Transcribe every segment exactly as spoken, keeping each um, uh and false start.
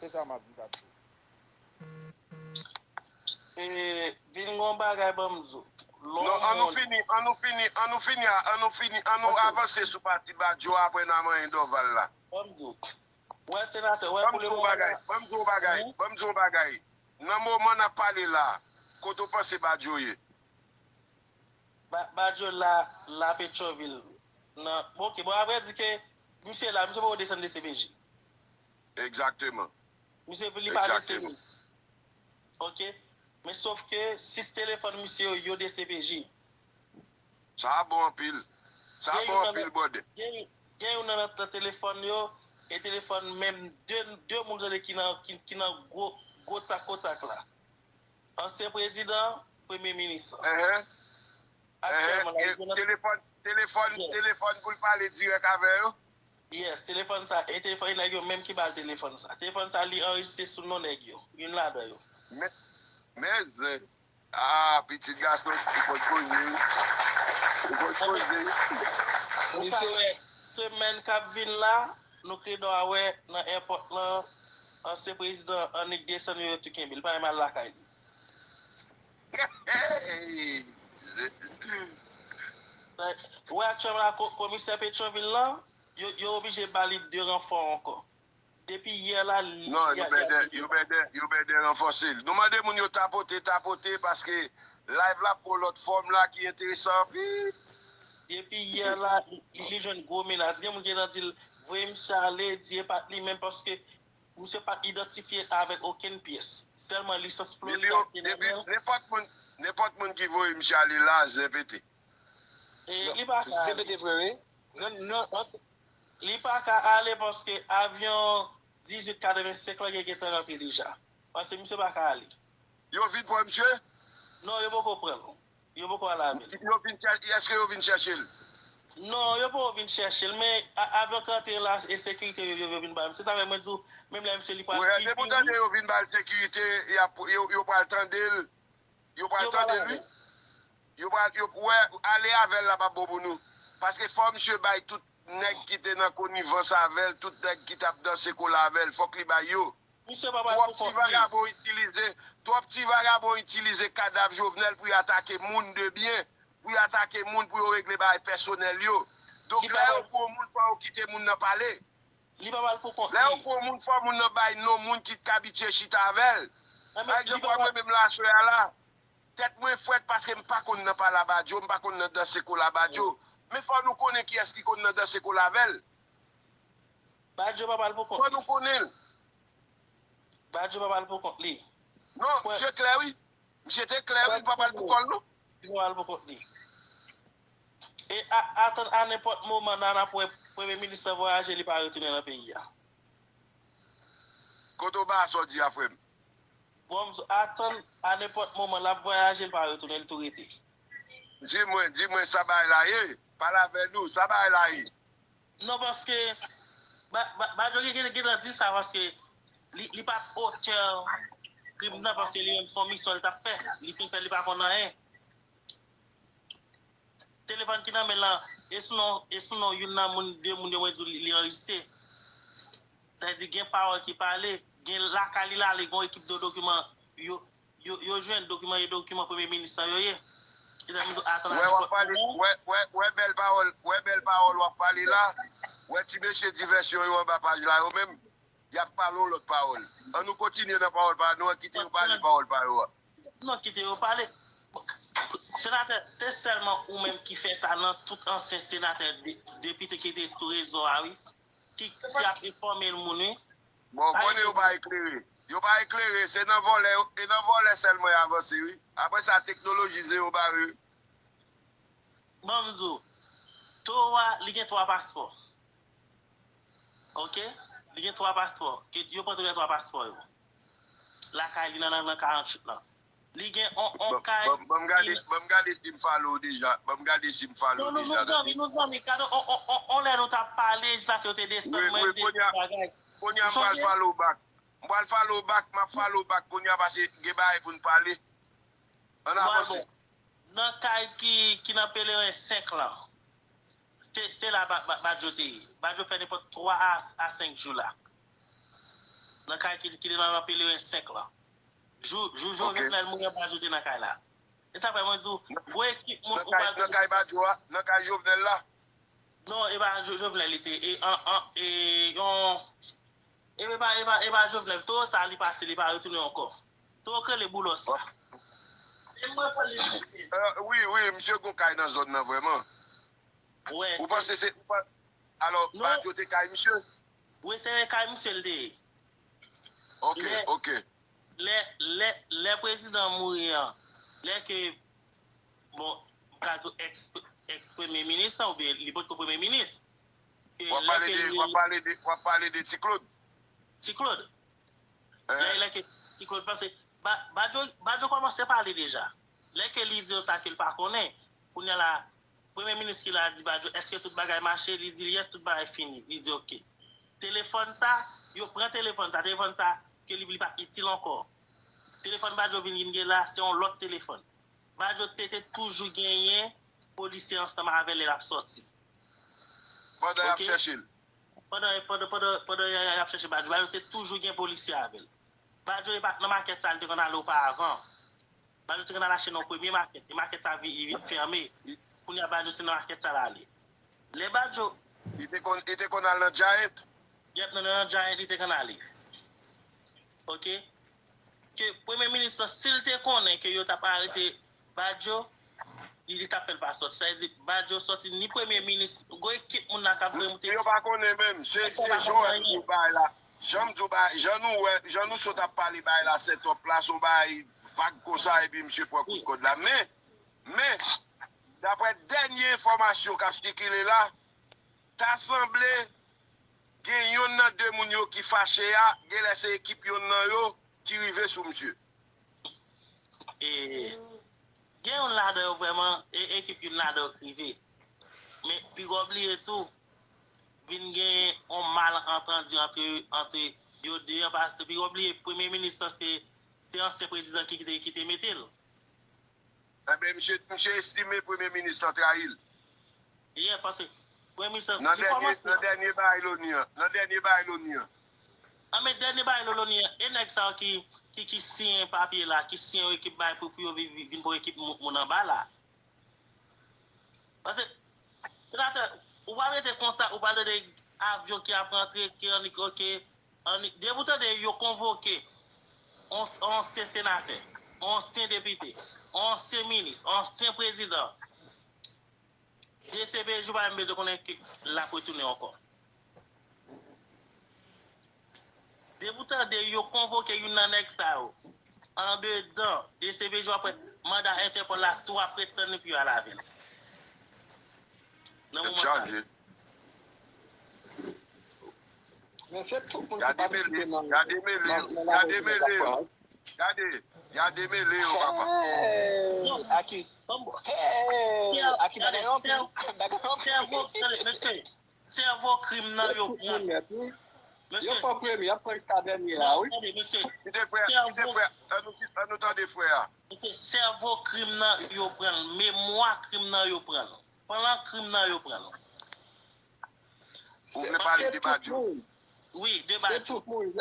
Se sa m ap di, Bajo. E, vin gon bagay ban m di w. Non, an nou fini, an nou fini, an nou fini, an nou fini, an nou avanse sou pati Bajo apre n a manyen Dòval la. Ban m di w. Wè senatè, wè pou le moman la. Ban m di w bagay, ban m di w bagay. Nan moman n ap pale la, kote w panse Bajo ye? Bajo la, la Petyonvil. Nan, bon, ok, bon, apre di ke misye la, misye poko desann D C P J. Egzakteman. Misye li pa D C P J. Ok? Men sof ke sis telefòn misye yo, yo D C P J. Sa a bon anpil. Sa a bon anpil, brother. Gen youn nan nan telefòn yo, e telefòn menm de, de moun tande ki nan, ki, ki nan gwo, gwo takotak la. Ansyen prezidan, premye minis. Aktyèlman la, li nan telefòn, telefòn, telefòn pou l pale dirèk avè yo. Yes, telefòn sa, e telefòn nèg yo menm ki ba l telefòn sa. Telefòn sa, li anrejistre sou non nèg yo. Youn ladan yo. Men, men zen. Ah, pitit gason, ou konn koze wi. Ou konn koze wi. Ou ka wè, semèn k ap vin la, nou kredò a wè nan èpòt lan, ansyen prezidan annik desann yo, yo tou kenbe l. Li pa menm al lakay li. Ou wè aktyèlman la, komisè Petyonvil lan, yo, yo oblije ba li de ranfò ankò. Depi yè la, li... Non, yo bèdè, yo bèdè, yo bèdè ranfòse l. Nou mande moun yo tapote, tapote, paske live la pran lòt fòm la ki enteresan anpil. Depi yè la, li, li jwenn gwo menas. Gen moun ki nan di l, voye misye ale, di e pa t li menm, paske misye pa t idantifye avèk okenn pyès. Sèlman lisans Florida ki nan men l. Nenpòt moun, nenpòt moun ki voye misye ale la, zen pete. E li pa ka ale. Zen pete vre, wi. Non, non, li pa ka ale paske avyon dizuit katrevensenk lan gen gentan rantre deja. Paske misye pa ka ale. Yo vin pran misye? Non, yo poko pran l. Yo poko al avè l. Yo vin chèche, èske yo vin chèche l? Non, yo poko vin chèche l, men avyon k rantre la, e sekirite yo, yo vin ba misye. Sa fè mwen di w, menm lè misye li pral... Wi, se pou tande yo vin ba l sekirite, yo, yo pral tande l. Yo pral tande l, wi. Yo pral, yo, wè, ale avè l la p ap bon pou nou. Paske fò misye bay tout nèg ki te nan konivans avè l, tout nèg ki t ap danse kola avè l, fòk li bay yo. Twòp ti vagabon itilize, twòp ti vagabon itilize kadav Jovenel pou y atake moun de byen, pou y atake moun pou yo regle bagay pèsonèl yo. Donk lè yo pran moun, fò yo kite moun nan pale. Li pa pral pou kont li. Lè yo pran moun, fò moun nan bay non moun ki t abitye chita avè l. Pa egzanp, wè mwen menm la aswè a la, tèt mwen frèt paske m pa konn nan pale a Bajo, m pa konn nan danse kola Bajo. Men fò nou konnen kiyès ki konn nan danse kola avè l. Bajo pa pral pou kont li. Fò nou konnen l. Bajo pa pral pou kont li. Non, misye klè wi. Misye te klè wi, li pa pral pou kò l non. Li pa pral pou kont li. E a, atann a nenpòt moman nan, n ap wè premye minis lan vwayaje, li pa retounen nan peyi a. Kote w ba sa w di a, frè m? Bon, atann a nenpòt moman, l ap vwayaje, li pa retounen, li tou rete. Di mwen, di mwen sa bagay la ye. Pale avè nou, sa bagay la ye. Non, paske Bajo gen, gen, gen di sa paske li, li pa t otè krim nan paske li menm se yon misyon li t ap fè. Li fin fè, li pa konn anyen. Telefòn ki nan men l lan, e sou non, e sou non youn nan moun, de moun yo mwen di w li, li anrejistre. Sa vle di gen pawòl ki pale, gen lakay li l ale, gen yon ekip de dokiman yo, yo, yo jwenn dokiman, e dokiman premye minis lan yo ye. E sa m di w atann a nenpòt moman. Wè, wè, wè bèl pawòl, wè bèl pawòl w ap pale la. Wè ti mesye divèsyon yo anba paj la yo menm, y ap pale yon lòt pawòl. An nou kontinye nan pawòl pa nou an, kite yo pale pawòl pa yo a. Non, kite yo pale. Senatè, se sèlman ou menm ki fè sa nan tout ansyen senatè, depite ki te sou rezo a wi. Ki, ki ap enfòme l moun wi. Bon, konnen yo pa eklere. Yo pa eklere, se nan vòlè, e nan vòlè sèlman y avanse wi. Apre sa, teknoloji zewo bare wi. Ban m di w, towo a, li gen twa paspò. Ok? Li gen twa paspò. Ke yo pran tounen twa paspò yo. Lakay li nan, nan, nan karannchit lan. Li gen on, on kay. Ban m gade, ban m gade si m follow w deja. Ban m gade si m follow w deja. Non, non, nou zanmi, nou zanmi. Gade on, on, on, on lè nou t ap pale, jis ase yo te desann mwen, m te di bagay. Kounye a m pral follow back. M pral follow back, m ap follow back kounye a paske gen bagay pou n pale. Ann avanse. Nan kay ki, ki nan Pelerin senk lan. Se, se la Badjo te ye. Badjo fè nenpòt twa a, a senk jou la. nan kay ki, ki te nan, nan Pelerin senk lan. Jou, jou Jovenel mouri an, Bajo te nan kay la. E sa fè mwen di w, gwo ekip moun ou pral. Nan kay Bajo a, nan kay Jovenel la? Non, e pa Jovenel li te. E, an, an, e, yon, e pa, e pa, e pa Jovenel. Towo sa li pati, li pa retounen ankò. Towo k rele Boulos la. Wi, wi, misye gon kay nan zòn nan vrèman. Ou panse se. Alò, Bajo te kay misye? Wi, se kay misye l te ye. Ok, ok. Lè, lè, lè prezidan mouri an, lè ke, bon, m ka di w ex, ex premye minis lan, oubyen li potko premye minis. W ap pale de, w ap pale de, w ap pale de Ti Claude. Ti Claude. Lè, lè ke Ti Claude pase, Bajo, Bajo kòmanse pale deja. Lè ke li di yo sa ke l pa konnen, kounye a la, premye minis ki la di Bajo, èske tout bagay mache? Li di, yes, tout bagay fini. Li di, ok. Telefòn sa, yo pran telefòn sa. Telefòn sa, ke li, li pa itil ankò. Telefòn Bajo vin, vin gen la, se yon lòt telefòn. Bajo te, te toujou genyen polisye ansanm avè l lè l ap sòti. Pandan y ap chèche l. Pandan, pandan, pandan, pandan y, y, y ap chèche Bajo, Bajo te toujou gen polisye avè l. Bajo e pa t nan makèt sa li te konn ale oparavan. Bajo te konn al achte nan premye makèt. E makèt sa vin, vin fèmen. Kounye a Bajo se nan makèt sa l ale. Lè Bajo. Li te konn, li te konn al nan Giant? Yep, nan, nan Giant li te konn ale. Ok? Ke premye minis lan, si l te konnen ke yo t ap arete Bajo, li, li t ap fè l pa sòti. Sa vle di, Bajo sòti ni premye minis, gwo ekip moun la k ap voye moute. Yo pa konnen menm. Se, se jan w wè m di w bagay la. Jan m di w bagay, jan nou wè, jan nou sot ap pale bagay la, set up la, se yon bagay vag konsa, epi misye pran kout kòd la. Men, men, daprè dènye enfòmasyon k ap sikile la, ta sanble gen yonn nan de moun yo ki fache a, genlè se ekip yonn nan yo ki rive sou misye. E, gen youn ladan yo vrèman, e, ekip youn ladan yo k rive. Men, piga w bliye tou, vin gen yon malantandi antre, antre yo de an, paske piga w bliye, premye minis lan se, se ansyen prezidan ki, ki te, ki te mete l. Enben, misye, misye estime premye minis lan trayi l. Yeah, paske premye minis lan, li kòmanse. Nan dènye bagay Loni an. Nan dènye bagay Loni an. An, men dènye bagay Loni an, e nèg sa yo ki, ki, ki siyen papye la, ki siyen yon ekip bagay pou, pou yo vin, vin pran ekip moun anba la. Paske, senatè, ou pa rete konsa, ou pa tande avyon ki ap rantre, ki annik, ok, annik. Depi w tande yo konvoke yon ansyen senatè, yon ansyen depite, yon ansyen minis, yon ansyen prezidan, D C P J ou pa menm bezwen konnen ke l ap retounen ankò. Depi w tande yo konvoke youn nan nèg sa yo, andedan D C P J w ap wè manda Entèpòl la tou ap ret tann li pou yo al avè l. Nan moman sa yo. Men se tout moun ki patisipe nan. Gade mele yo. Gade mele yo. Gade, y a demele yo, papa. Aki, aki bagay anpil. Bagay anpil. Mesye, sèvo krim nan yo pran. Yo pran premye, y ap pran jiska dènye a, wi. Kite frè, kite frè, ann nou tande frè a. Mesye, sèvo krim nan yo pran l, memwa krim nan yo pran l, plan krim nan yo pran l. Ou vle pale de Badio? Wi, de Badio. Se tout moun.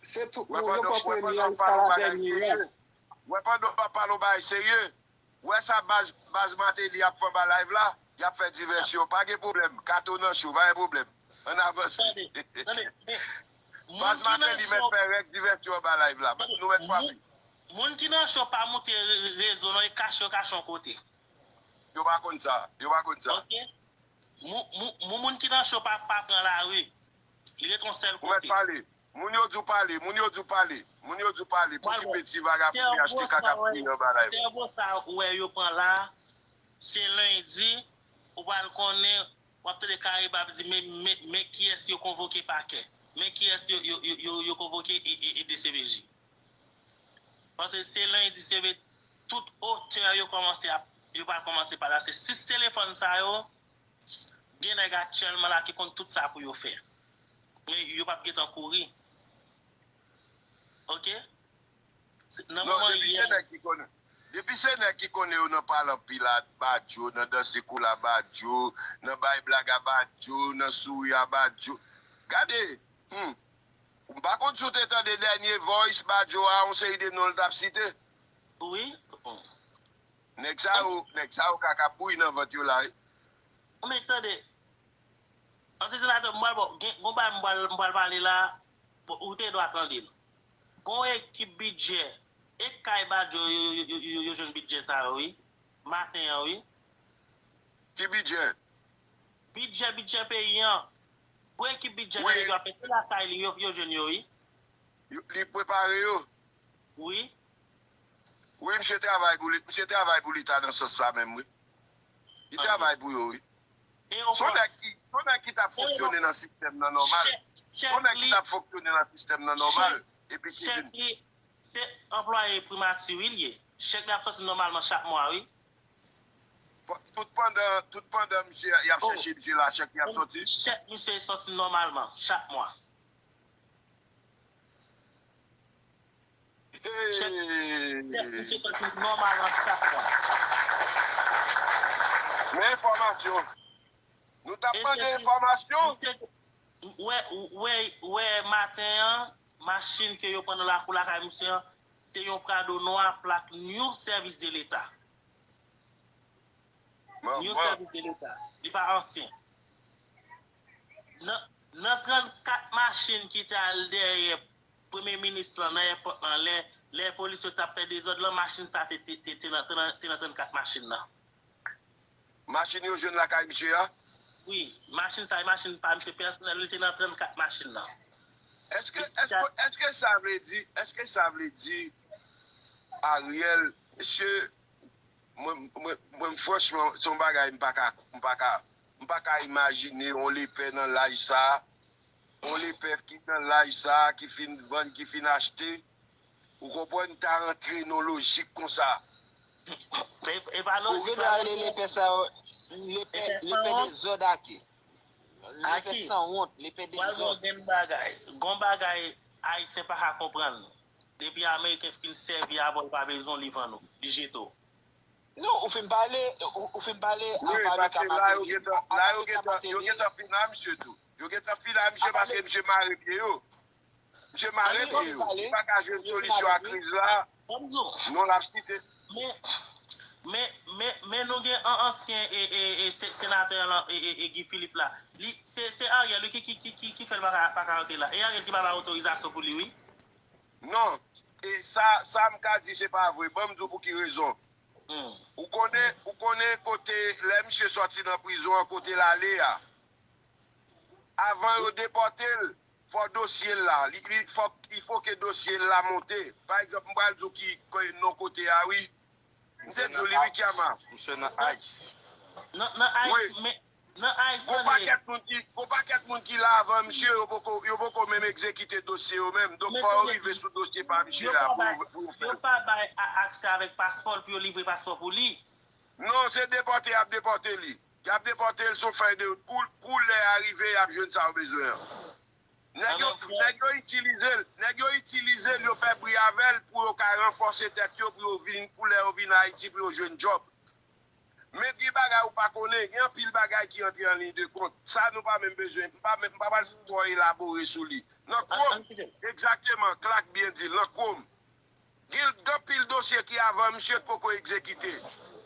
Se tout moun yo pran premye a jiska la dènye a. Wè pandan w pa pale yon bagay serye, wè sa baz, baz Martelly ap fè anba live la, y ap fè divèsyon, pa gen pwoblèm, kato nan cho, pa gen pwoblèm. Ann avanse. Baz Martelly mèt fè règ divèsyon anba live la, nou mèt frape. Moun ki nan cho pa moute rezo non, e kache yo kache yon kote. Yo pa konn sa, yo pa konn sa. Moun, moun ki nan cho pa, pa pran lari. Li ret yon sèl kote. Ou mèt pale. Moun yo di w pale, moun yo di w pale. Moun yo di w pale. Pou ki peti vagabon ki achte kaka pou li anba live. Sèvo sa ou wè yo pran la, se lendi, ou pral konnen, w ap tande Kariba ap di, men, men, men kiyès yo konvoke pakè. Men kiyès yo, yo, yo, yo, yo konvoke e, e, e D C P J. Paske se lendi, se vre, tout otè yo kòmanse ap, yo pral kòmanse pale. Se sis telefòn sa yo, gen nèg aktyèlman la ki konn tout sa pou yo fè. Men yo p ap gentan kouri. Ok? Nan moman yè. Depi se nèg ki konnen yo nan pale anpil a Badio, nan danse koul a Badio, nan bay blag a Badio, nan souri a Badio. Gade! Hmm. M pa konn si w te tande dènye voice Bajo a, yon seri de non l t ap site. Wi. Nèg sa yo, nèg sa yo ka k ap bouyi nan vant yo la wi. Men tande, ansyen senatè, m pral ba w, gen, gon bagay m pral, m pral pale la, bon, ou te dwa tande l. Gon ekip bidjè, e kay Bajo yo, yo, yo, yo, yo jwenn bidjè sa yo, wi. Maten an, wi. Ki bidjè? Bidjè, bidjè peyi an. Gon ekip bidjè nan peyi an, se lakay li yo, yo jwenn yo, wi. Li prepare yo? Wi. Wi, misye travay pou li, misye travay pou leta nan sans sa menm, wi. Li travay pou yo, wi. Se yon nèg ki, se yon nèg ki t ap fonksyone nan sistèm nan nòmal. Se yon nèg ki t ap fonksyone nan sistèm nan nòmal. Epi ki vin. Se anplwaye primati, wi, l ye. Chèk li ap sòti nòmalman chak mwa, wi. Tout pandan, tout pandan misye, y ap chèche misye la, chèk li ap sòti. Chèk misye sòti nòmalman, chak mwa. Chèk, chèk misye sòti nòmalman chak mwa. Men enfòmasyon. Nou t ap mande enfòmasyon. Wè, wè, wè maten an, machin ke yo pran nan lakou lakay misye an, se yon Prado nwa plak New Service de l'État. New Service de l'État. Li pa ansyen. Nan, nan trannkat machin ki te al dèyè premye minis lan nan èpòt lan, lè, lè polis yo t ap fè dezòd lan, machin sa te, te, te, te nan, te nan, te nan trannkat machin nan. Machin yo jwenn lakay misye a? Wi, machin sa, e machin pa misye pèsonèl, li te nan trannkat machin nan. Èske, èske, èske sa vle di, èske sa vle di Ariel, mesye, mwen, mwen, mwen franchman, se yon bagay m pa ka, m pa ka, m pa ka imajine yon lepè nan laj sa, yon lepè ki nan laj sa, ki fin vann, ki fin achte, ou konprann, ta rantre nan lojik konsa. E pa lojik. Ou gen dwa rele lepè sa yo lepè, lepè dezòd ake. Lepè sanwont, lepè dezòd. Gon bagay, gon bagay Ayisyen pa ka konprann. Depi Ameriken fin sèvi avè w, li pa bezwen w, li vann ou, li jete w. Non, ou fin pale, ou fin pale anba le ka Mateli. La yo gentan fin a misye tou. Yo gentan fin a misye paske misye mare pye yo. Misye mare pye yo. Li pa ka jwenn solisyon a kriz la. Non, l ap site. Men, men, men, men nou gen an ansyen e, e, e, se- senatè lan, e, e, e Guy Philippe la. Li, se, se Ariel wi ki, ki, ki, ki, ki fè l pa ka, pa ka antre la. E Ariel ki pa bay otorizasyon pou li wi. Non, e sa, sa m ka di se pa vre. Ban m di w pou ki rezon. Ou konnen, ou konnen kote, lè misye sòti nan prizon an, kote l ale a. Avan yo depòte l, fò dosye l la, li, li, fòk, il faut que dosye l la monte. Pa egzanp, m pral di w ki, ki non kote a wi. M te di w li wi Kiama. Misye nan ice. Nan, nan ice, men, nan ice, gon pakèt moun ki, gon pakèt moun ki la avan misye, yo poko, yo poko menm egzekite dosye yo menm. Donk fò yo rive sou dosye pa misye a pou, pou yo fè l. Yo pa bay aksè avèk paspò l pou yo livre paspò pou li. Non, se depòte y ap depòte li. Y ap depòte l sou fèy de wout. Kou, kou lè a rive, y ap jwenn sa yo bezwen an. Nèg yo, nèg yo itilize l, nèg yo itilize l, yo fè bri avè l pou yo ka ranfòse tèt yo, pou yo vin, pou lè yo vin Ayiti, pou yo jwenn djòb. Men gen bagay ou pa konnen, gen anpil bagay ki antre an liy de kont. Sa nou pa menm bezwen, m pa menm, m pa pral twò elabore sou li. Nan kwo m, egzakteman, Clark byen di l, nan kwo m. Gen anpil dosye ki avan misye k poko egzekite.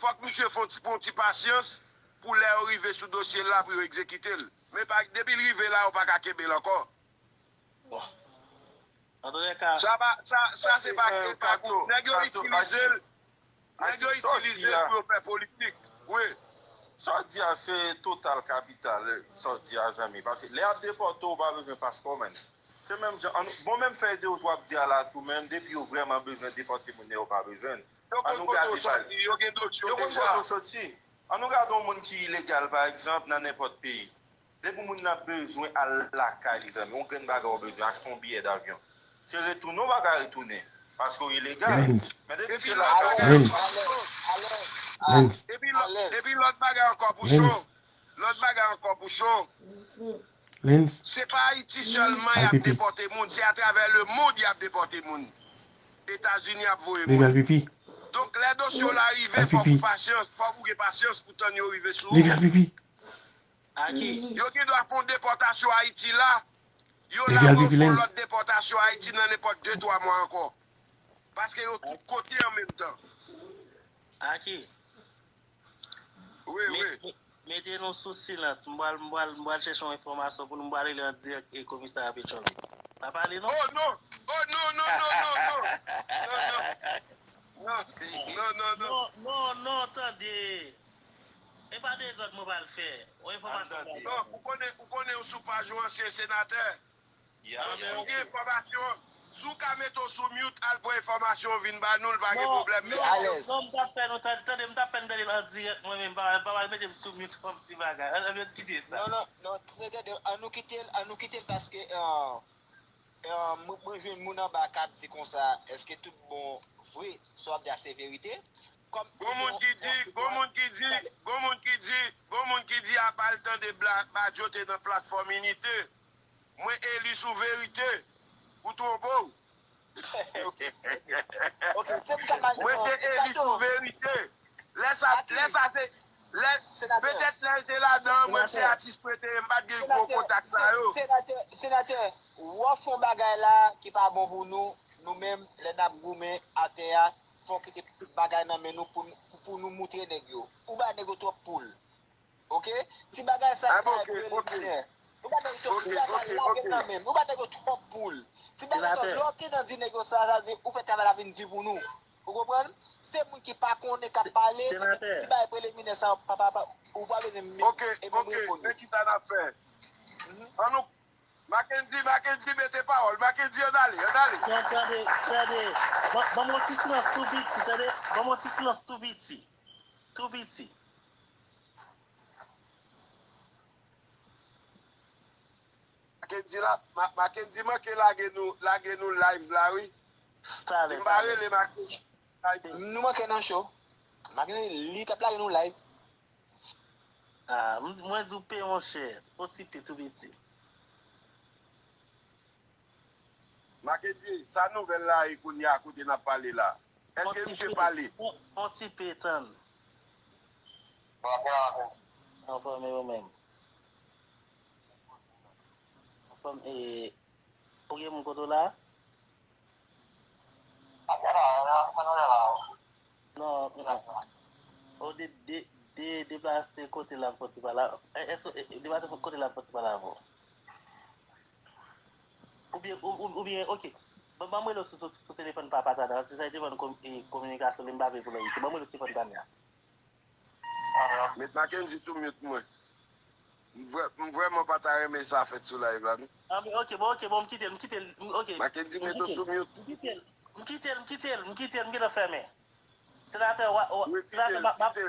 Fòk misye fè yon ti, fè yon ti pasyans pou lè yo rive sou dosye l la pou yo egzekite l. Men pa, depi l rive la, yo pa ka kenbe l ankò. Bon. Antoulèka. Sa pa, sa, sa se pa, pa kou. Nèg yo itilize l. Nèg yo itilize l pou yo fè politik. Wi. Sa w di a se total kapital, sa w di a zanmi. Paske lè y ap depòte w, ou pa bezwen paspò, menn. Se menm jan, ann, bon, menm fèy de wout w ap di a la tou, menm depi yo vrèman bezwen depòte moun nan, yo pa bezwen l. Ann nou gade bagay. Yo konn kote w soti. Ann nou gade yon moun ki ilegal, pa egzanp, nan nenpòt peyi. Depi moun nan bezwen al lakay li, zanmi, yon grenn bagay ou bezwen, achte yon biyè davyon. Se retounen ou pa ka retounen, paske w ilegal. Men depi se lakay. Epi lòt bagay ankò, Pouchon. Lòt bagay ankò, Pouchon. Se pa Ayiti sèlman y ap depòte moun, se atravè lemonn y ap depòte moun. Etazini ap voye moun. Donk, lè dosye w la rive, fòk ou pasyans, fòk ou gen pasyans pou tann yo rive sou ou. Yo gen dwa fè yon depòtasyon Ayiti la, Yo la pou yo fè yon lòt depòtasyon Ayiti nan nenpòt de twa mwa ankò. Paske yo tout kote an menm tan. Aki. Wi, wi. Mete nou sou silans. M pral, m pral, m pral chèche yon enfòmasyon pou nou. M pral rele an dirèk e komisarya Petyonvil. Pa pale non. Oh non! Oh non, non, non, non, non! Non, non. Non, non, non, non. Non, non, non, tande. E pa dezòd mwen pral fè. Yon enfòmasyon. Non, ou konnen, ou konnen ou sou paj yon ansyen senatè. Si w gen enfòmasyon, si w ka mete w sou mute, al pran enfòmasyon w vin ba nou, l pa gen pwoblèm. Non, non, m t ap fè nou tande, tande, m t ap fè n tande l an dirèk mwen menm, pa, pa, pa mete m sou mute kòm si bagay. An, an, kite sa. Non, non, non, tande, tande, an nou kite l, an nou kite l paske, euh, euh, mwen, mwen jwenn moun anba k ap di konsa, èske tout bon vre, sa w ap di a se verite? Kòm gon moun ki di, gon moun ki di, gon moun ki di, gon moun ki di apa l tande bla, Badio te nan platfòm Inite. Mwen eli sou verite. Ou twonpe w. Ok, ok. Ok, se m ka mal Mwen te eli sou verite. Lè sa, lè sa se, lè, petèt lè se ladan, mwen se atis mwen te ye, m pa t gen gwo kontak sa yo. Senatè, senatè, w ap fè yon bagay la ki pa bon pou nou, nou menm, lè n ap goumen atè a, fò w kite bagay nan men nou pou, pou, pou nou moutre nèg yo. Ou ba nèg yo twòp poul. Ok? Ti bagay sa ka preliminè. Ou pa nan yon ti bagay lage nan men. Ou pa nan yon twòp poul. Ti bagay sa, lè w te nan di nèg yo sa, sa di ou fè travay la vin di pou nou. Ou konprann? Si te moun ki pa konnen k ap pale, ti bagay preliminè sa, pa, pa, pa, ou pa bezwen menm, e menm reponn yo. Ok, ok, men kisa n ap fè? An nou, Mackendy, Mackendy, mete pawòl. Mackendy, ann ale, ann ale. Non, tande, tande. Ban, ban m yon ti silans tou piti, tande. Ban m yon ti silans tou piti. Tou piti. Mackendy la, Ma-, Mackendy manke lage nou, lage nou live la, wi. Talè, talè. Si m pa rele Mackendy live. Nou manke nan show. Mackendy, li t ap lage nou live. Ah, m, mwen di w pe, monchè. Fò ti pe tou piti. Mackendy, sa nouvèl la ye kounye a kote n ap pale la? Èske misye pale? Fon ti pe tann. Anfòm e ou menm? Anfòm e ou gen moun kote w la? Non, non. Ou de, de, de, deplase kote la pou ti pale. Èske deplase kote la pou ti pale avè w? Oubyen, ou, ou, oubyen, ok. Ban, ban m rele w sou, sou, sou telefòn pa, pa ta, ta, se sa e telefòn kom-, e, kominikasyon li, m pa vle pou lè isi. Ban m rele w sou telefòn pa, ta. Met Mackendy sou mute mwen. M vrè-, m vrèman pa ta renmen sa fèt sou live la, non. Ah, men, ok, bon, ok, bon, m kite l, m kite l, m, ok. Mackendy, met w sou mute. M kite l, m kite l, m kite l, m kite l, m gentan fèmen. Senatè, w a, w a, senatè, m ap, m ap,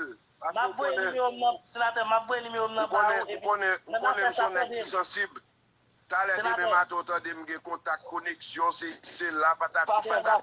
m ap voye nimewo m nan, senatè, m ap voye nimewo m nan ba ou, epi, ou konnen, ou konnen m se yon nèg ki sansib. Talè demen maten, w tande m gen kontak, koneksyon, se, se la, patati, patata.